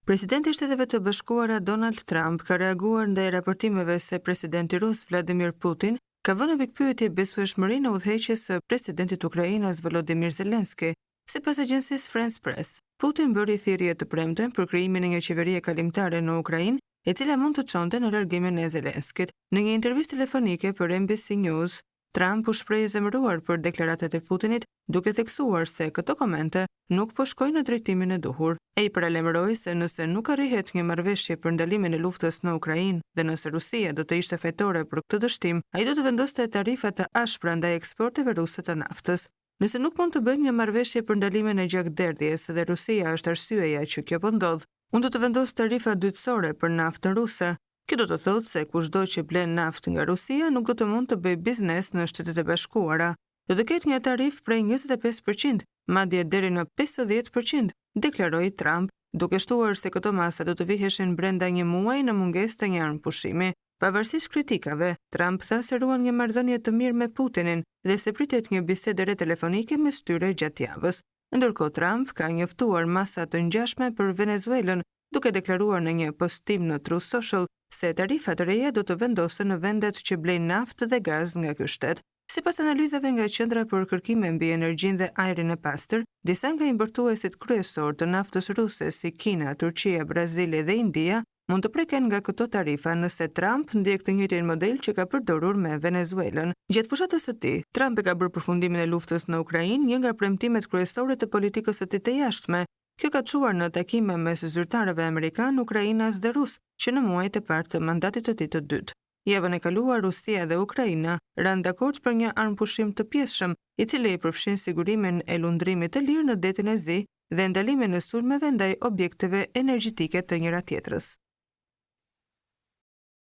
Presidenti i Shteteve të Bashkuara Donald Trump ka reaguar ndaj raportimeve se presidenti rus Vladimir Putin ka vënë në pikëpyetje besueshmërinë e udhëheqjes së presidentit ukrainas Volodymyr Zelensky. Sipas agjencisë France Press, Putin bëri thirrje të premten për krijimin e një qeverie kalimtare në Ukrainë, e cila mund të çonte në largimin e Zelenskit. Në një intervistë telefonike për NBC News, Trump u shpreh i zemëruar për deklaratat e Putinit, duke theksuar se këto komente nuk po shkojnë në drejtimin e duhur. Ai paralajmëroi se nëse nuk arrihet një marrëveshje për ndalimin e luftës në Ukrainë dhe nëse Rusia do të ishte fajtore për këtë dështim, ai do të vendoste tarifa të ashpra ndaj eksporteve ruse të naftës. Nëse nuk mund të bëjmë një marrëveshje për ndalimin e gjakderdhjes dhe Rusia është arsyeja që kjo po ndodh, unë do të vendos tarifa dytësore për naftën ruse, Kjo do të thotë se kushdo që blen naftë nga Rusia nuk do të mund të bëjë biznes në Shtetet e Bashkuara. Do të ketë një tarifë prej 25 për qind, madje deri në 50 për qind, deklaroi Trump, duke shtuar se këto masa do të viheshin brenda një muaji në mungesë të një armëpushimi. Pavarësisht kritikave, Trump tha se ruan një marrëdhënie të mirë me Putinin dhe se pritet një bisedë e re telefonike mes tyre gjatë javës. Ndërkohë Trump ka njoftuar masa të ngjashme për Venezuelën, duke deklaruar në një postim në Truth Social se tarifa të reja do të vendosen në vendet që blejnë naftë dhe gaz nga ky shtet. Sipas analizave nga Qendra për Kërkime mbi Energjinë dhe Ajrin e Pastër, disa nga importuesit kryesorë të naftës ruse si Kina, Turqia, Brazili dhe India mund të preken nga këto tarifa nëse Trump ndjek të njëjtin model që ka përdorur me Venezuelën. Gjatë fushatës së tij, Trump e ka bërë përfundimin e luftës në Ukrainë një nga premtimet kryesore të politikës së tij të jashtme. Kjo ka çuar në takime mes zyrtarëve amerikanë, ukrainas dhe rusë që në muajt e parë të mandatit të tij të dytë. Javën e kaluar, Rusia dhe Ukraina ranë dakord për një armëpushim të pjesshëm, i cili përfshin sigurimin e lundrimit të lirë në Detin e Zi dhe ndalimin e sulmeve ndaj objekteve energjetike të njëra-tjetrës.